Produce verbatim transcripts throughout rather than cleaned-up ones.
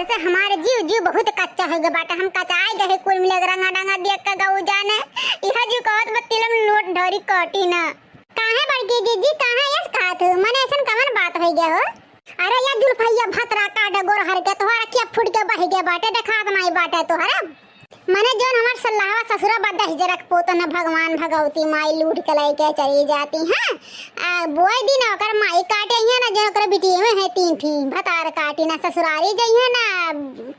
से हमारे जीव, जीव बहुत कच्चा होइ गए बाटे, हम कचाई गए कुल मिले के रंगा डंगा देख के गऊ जाने। यह जीव कहत बा तिलम लोट ढोरी काटी ना। काहे बड़की जिज्जी, काहे यस खात हो? मने ऐसन कवन बात होइ गए हो? अरे या जुल्फैया भतरा काटे गोरहर के, तोहरा क्या फूट के बहि गए बाटे, देखात नाई बाटे तोहरा। मने जौन हमार सल्लाहवा ससुरा बा दहिजरक पूत न भगवान भगवती माई लूट के लइके चली जाती हैं। आ, बोए दिन ओकर माई काटे हैं ना, जौन ओकर बिटिये में है तीन ठी भतार काटी ना ससुरारी जइहे ना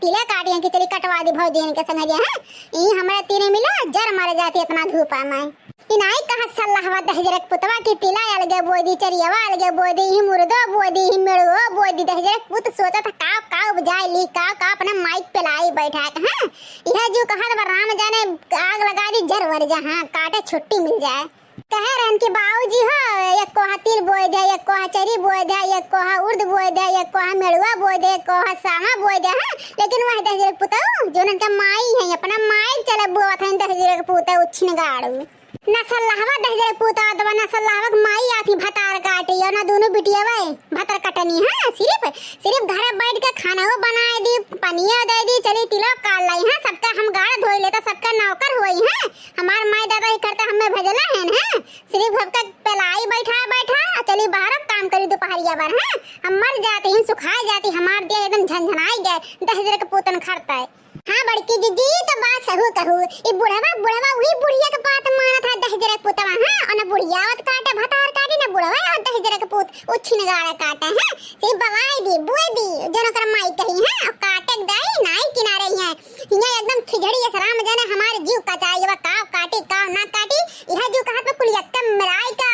तिले काटी हैं कि चली कटवा दी भौजी इनके संग जे हैं। ई हमरा तीने मिला जर मर जाती इतना धूपा में। इनाई कहत सल्लाहवा दहिजरक पुतवा की तिला अलगे बोए दी, चरियवा अलगे बोए दी, ही मुर्दो बोए दी, ही मेड़ुओ बोए दी। दहिजरक पुत सोचत काव काव उपजाए ली, काव काव अपने माई के पेलाई बैठा के, हाँ। यह जो कहत बा राम जाने आग लगा दी जर वर जा, हाँ, काटे छुट्टी मिल जाए। कहे रहन कि बाबूजी हो, एक कोहा तिल बोए दे, एक कोहा चरी बोए दे, एक कोहा उर्द बोए दे, एक कोहा मेड़ुआ बोए दे, एक कोहा सामा बोए दे, हाँ। लेकिन वह दहिजरक पुतऊ, जौन उनका माई है, अपना माई चले बोअत है दहिजरक पुतऊ छिनगाड़ू। नसल्लहवा दहिजरे पूत आदवा, नसल्लहवा के माई आथी भतार काटी, और ना दोनों बिटिया वे भतार कटनी, हाँ, सिर्फ, सिर्फ घरे बैठ के खाना वो बनाए दी, पनिया दे दी, चली तिलक काट लाई, हाँ, सबका हम गाड़ धोई लेता, सबका नौकर होई, हाँ, हमार माई दादा ही करता हमें भेजला है, हाँ, सिर्फ सबका पेलाई बैठा, बैठा, और चली बाहर काम करी दोपहरिया बार, हाँ, हम मर जाती, हम सुखाए जाती, हमार दिया एकदम झनझनाई गए, दहिजरे के पूतन खरता है। हाँ बड़की जिज्जी, ई तो बात सहू कहू। ई बुढ़वा, बुढ़वा उही बुढ़िया के बात मानत है, दहिजरे पुतवा, हाँ, और न बुढ़िया आवत काटे भतार काटी, न बुढ़वा आवत दहिजरे के पूत, उ छिनगाड़ा काटे, हाँ, से बवाई दी, बुए दी, जौन ओकर माई कही, हाँ, और काटे के दाई नाई किनारे ही है। हियाँ एकदम खिझड़ी अस राम जाने हमारे जीव कचाई, अब काव काटी, काव ना काटी, यह जीव कहत में कुल यक्के मिलाई का,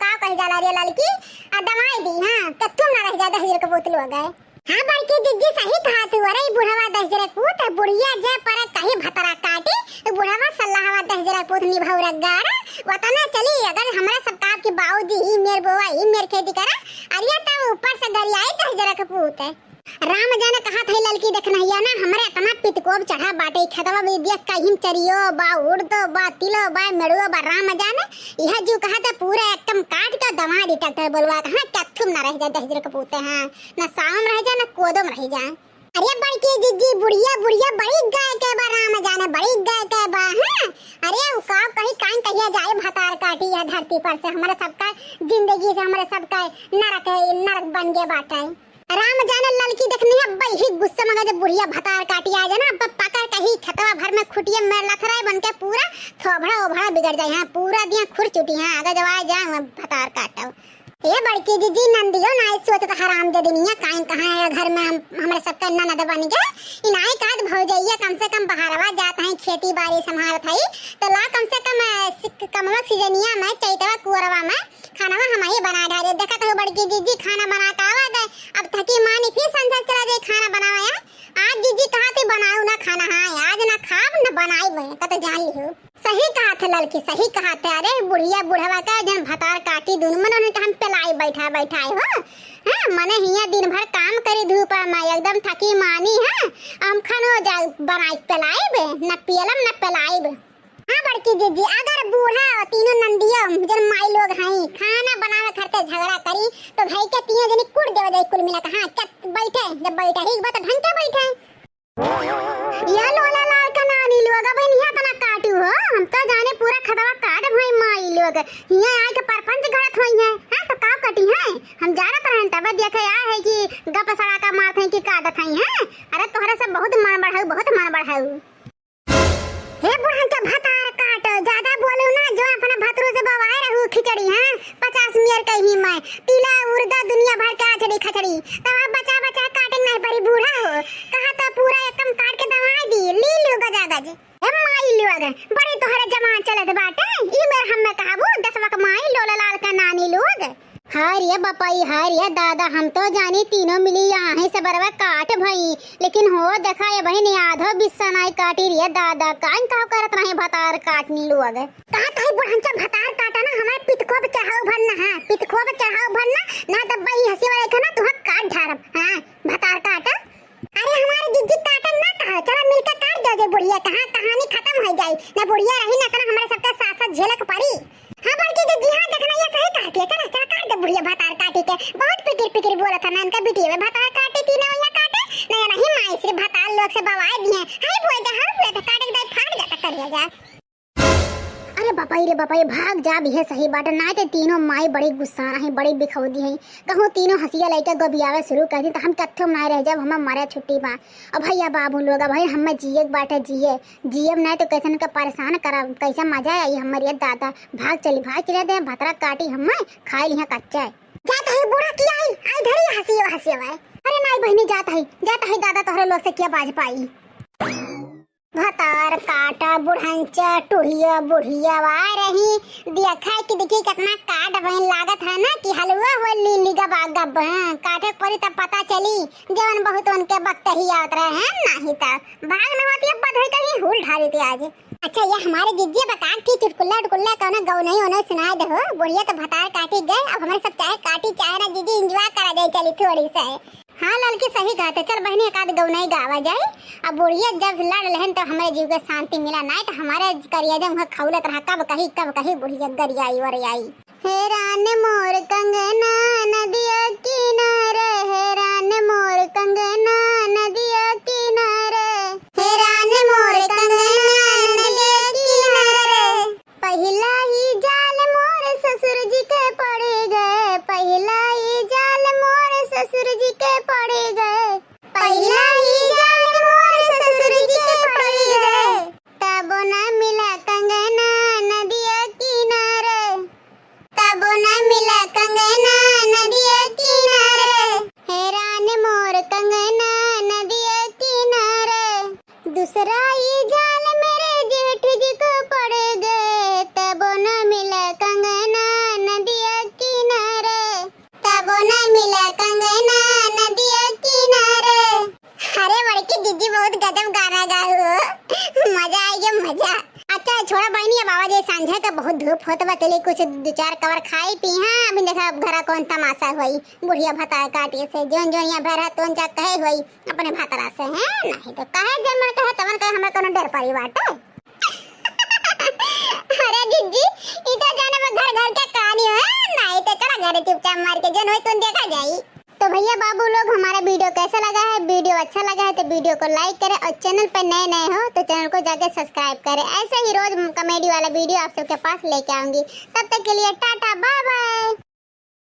काव कही जाला रे ललकी, आ दवाई दी, हाँ, कत्थुम ना रह जाए दहिजरे के पूत लोग है। हाँ बड़की जिज्जी सही कहा तू, अरे ई बुढ़वा दहिजरे पूत, बुढ़िया जे परे कहीं भतरा काटी, ई बुढ़वा सल्लाहवा दहिजरे पूत निभौरा गारा, वतना चली, अगर हमरा सब का की बाबूजी ई मेर बोवा, ई मेर खेती करा, अरे तब ऊपर से गरियाई दहिजरे के पूत। राम जाने कहा थे ललकी देखनहिया ना, हमरे इतना पितकोब चढ़ा बाटे, खेतवा भी देख कहीं चरियो बा, उड़दो बा, तिलो बा, मेड़ुओ बा, राम जाने, यह जीव कहा था पूरा एकदम काट के दमा दी ट्रैक्टर बोलवा के, हाँ, कत्थुम ना रह जाए दहिजरे के पूते, हाँ। ना सावम रह जा, ना कोदम रह जा। अरे बड़की जिज्जी, बुढ़िया, बुढ़िया बड़ी गाय के बा, राम जाने बड़ी गाय के बा, हाँ? अरे उ का कही, कान कहिया जाए भतार काटी यह धरती पर से, हमारे सबका जिंदगी से, हमारे सबका नरक है, नरक बन गया बाटे। राम जाने ललकी देखनी है, अब ही गुस्सा में जब बुढ़िया भतार काटी आ जाना, अब पकड़ के ही खेतवा भर में खुटिया में लथराए बन के पूरा थोभड़ा ओभड़ा बिगड़ जाए, हाँ? पूरा दिया खुर चुटी, हाँ? अगर जब आ जाए भतार काटो। ए बड़की जिज्जी, नंदियो नाई सोचत हराम जदिनिया काइन कहाँ है घर में, हम, हमरे सबका ननद बन गए। इनाई कहत भौजैया कम से कम बहरवा जात हैं, खेती बाड़ी संभालत है, तो ला कम से कम, अ, सिक-, कमवा सीजनिया में, चैतवा कुअरवा में खानवा हम ही बना डाले। देखत हो बड़की जिज्जी खाना बना के आवा गए, अब थकी मानी फिर संझा चला जाए खाना बनावा। आज जिज्जी कहा थी बनाऊ ना खाना, हाँ, आज ना खाब ना बनाई, कत जान लिहो। सही कहा थे ललकी, सही कहा थे। अरे बुढ़िया बुढ़वा का जन भतार काटी दुनु मन उन्हें तो हम पेलाई बैठा बैठा हो। हाँ, मने हिया दिन भर काम करी धूप में, एकदम थकी मानी है। हम खानो जा बनाई पेलाइब, न पियलम न पेलाइब। हाँ बड़की जिज्जी, अगर बूढ़ा तीनों नंदिया जन माई लोग हैं खाना बनावे खरते झगड़ा करी तो भाई के तीनों जनी कुट देवे जाई कुल मिला के। हाँ, क्या बैठे, जब बैठे ही बात ढंग के बैठे। या लोला लाल का नानी लोग, अब इन्हें तना काटू हो, हम तो जाने पूरा खतवा काट भई माई लोग, हिया आए के परपंच घड़त होई है, हाँ तो का कटी है, हम जानत रहन तब देखे आए है कि गप सड़ा का मारत है कि काटत है, हाँ? अरे तोहरे से बहुत मन बढ़ाऊ, बहुत मन बढ़ाऊ। हे बुढ़न के भतार काट, ज्यादा बोलू ना, जो अपना भतरू से बवाए रहू खिचड़ी, हाँ? पचास मियर कही मैं, तिला उर्दा दुनिया भर के आछड़ी खछड़ी, तब आप बचा बचा काटे नहीं पड़ी बूढ़ा हो, कहा तो पूरा एकदम काट के दवाई दी, ली लो गजा गज। ए माई लोग, बड़ी तोहरे जमान चलत बाटे, ई मेर हम्मे कहबू, दसवा के माई लोला लाल का नानी लोग। हाय रे बपई, हाय रे दादा, हम तो जानी तीनों मिली यहाँ से बरवा काट भई, लेकिन हो देखा ये बहिन आधो बिस्सा नाई काटी रे दादा, कान का करत रहे भतार काटनी लोग। कहा कही बुढ़नचा भतार काटा ना, हमारे पितखोब चढ़ाऊ भर ना है, पितखोब चढ़ाऊ भर ना, ना तो बही हंसी वाले का ना तुहा काट ढारब, हाँ, भतार काटा। अरे हमारे जिज्जी काटन ना कहा, चला मिलके काट दो जे बुढ़िया, कहाँ कहानी खत्म हो जाई, ना बुढ़िया रही ना तना हमारे सबका साथ साथ झेलक पड़ी। हाँ बड़की जिज्जी, हाँ देखना ये सही कहती है, चला चला काट दे बुढ़िया भतार काटी के, बहुत पिकिर पिकिर बोला था ना इनका बिटिया में भतार काटे तीनों या काटे, ना ये नहीं माई ऐसे भतार लोग से बवाए दिए। हाय बोल दे, हाय बोल दे, काटे के दाई फाट जाता करिया जा। अरे बापा रे बापा, ये भाग जा भी है सही बात, ना ते तीनों माई बड़ी गुस्सा है, बड़ी बिखौदी है। कहूँ तीनों हंसिया लइके गोबियावे शुरू कर दी तो हम कत्थो में ना रह जाब, हमें मरे छुट्टी बा। अब भैया बाबू लोग, अब भाई हमें जिए के बाटे, जिए, जियब ना तो कैसन के परेशान करब, कैसे मजा आई हमर ये दादा। भाग चली, भाग चले दे, भतरा काटी हमें, खाई लिहा कच्चा। जात है बूढ़ा की आई, आई धरी हंसियो हंसियो है। अरे नाई बहिनी, जात है, जात है दादा, तोहरे लोग से क्या बाज पाई। भतार काटा बुढ़ंचा टुढ़िया बुढ़िया वा रही। देखा कि देखी कितना काट बहन लागत है ना कि हलवा हुआ लीली गबा गब, हाँ, काटे के पड़ी तब पता चली। जवन बहुत उनके बकतही आवत रहे हैं, नहीं तो भाग न होती, अब बधई कहीं हुल ढारी थी आज। अच्छा, ये हमारे जिज्जी बता कि चुटकुल्ला उटकुल्ला कौनो गौ नहीं होने सुनाए दे हो। बुढ़िया तो भतार काटी गए, अब हमारे सब चाहे काटी चाहे ना जिज्जी, एंजॉय करा जाए चली थोड़ी से। हाँ ललकी, सही कहते। चल बहिनी, एक आध गौनई गावा जाई। अब बुढ़िया जब लड़ लेहन तो हमरे जीव के शांति मिला, नाई तो हमारे करिया जब वहाँ खौलत रहा, कब कही कब कही बुढ़िया गरियाई वरियाई। हे रान मोर कंगना नदिया किनारे, हे रान मोर कंगना नदिया किनारे, हे रान मोर कंगना नदिया किनारे। पहिला ही जाल मोर ससुर जी के पड़ गए, पहिला ही जाल मोर ससुर जी के पड़ गए, पहिला ही जाल मोर ससुर जी के पड़ गए। तबो ना मिला कंगना नदिया किनारे, तबो ना मिला कंगना नदिया किनारे। हे रान मोर कंगना नदिया किनारे। दूसरा ये जाल मेरे जेठ जी को पड़ गए, तबो न मिला कंगना नदिया किनारे, तबो न मिला कंगना नदिया किनारे। अरे बड़की जिज्जी, बहुत गजब गाना गाओ, मजा आ गया, मजा। अच्छा छोड़ा बहिनी, अब आवा जाई सांझे के, बहुत धूप होत बा, चली कुछ दो चार कवर खाई पी। हाँ, अभी देखा अब घरा कौन तमाशा होई, बुढ़िया भतार काटिए से जोन जोन यहाँ भर है तोन जा कहे होई। अपने भतरा से, हैं? नहीं तो कहे जब मन कहे तवन कहे, हमें कोनो डर पड़ी बाटे। अरे जिज्जी, ई तो जाने बा घर घर के कहानी है, नहीं तो चला घरे चुपचाप मार के जन होई तुम देखा जाई। तो भैया बाबू लोग, हमारा वीडियो कैसा लगा है? वीडियो अच्छा लगा है तो वीडियो को लाइक करें और चैनल पर नए नए हो तो चैनल को जाके सब्सक्राइब करें। ऐसे ही रोज कॉमेडी वाला वीडियो आप सबके पास लेके आऊंगी। तब तक के लिए टाटा, बाय बाय।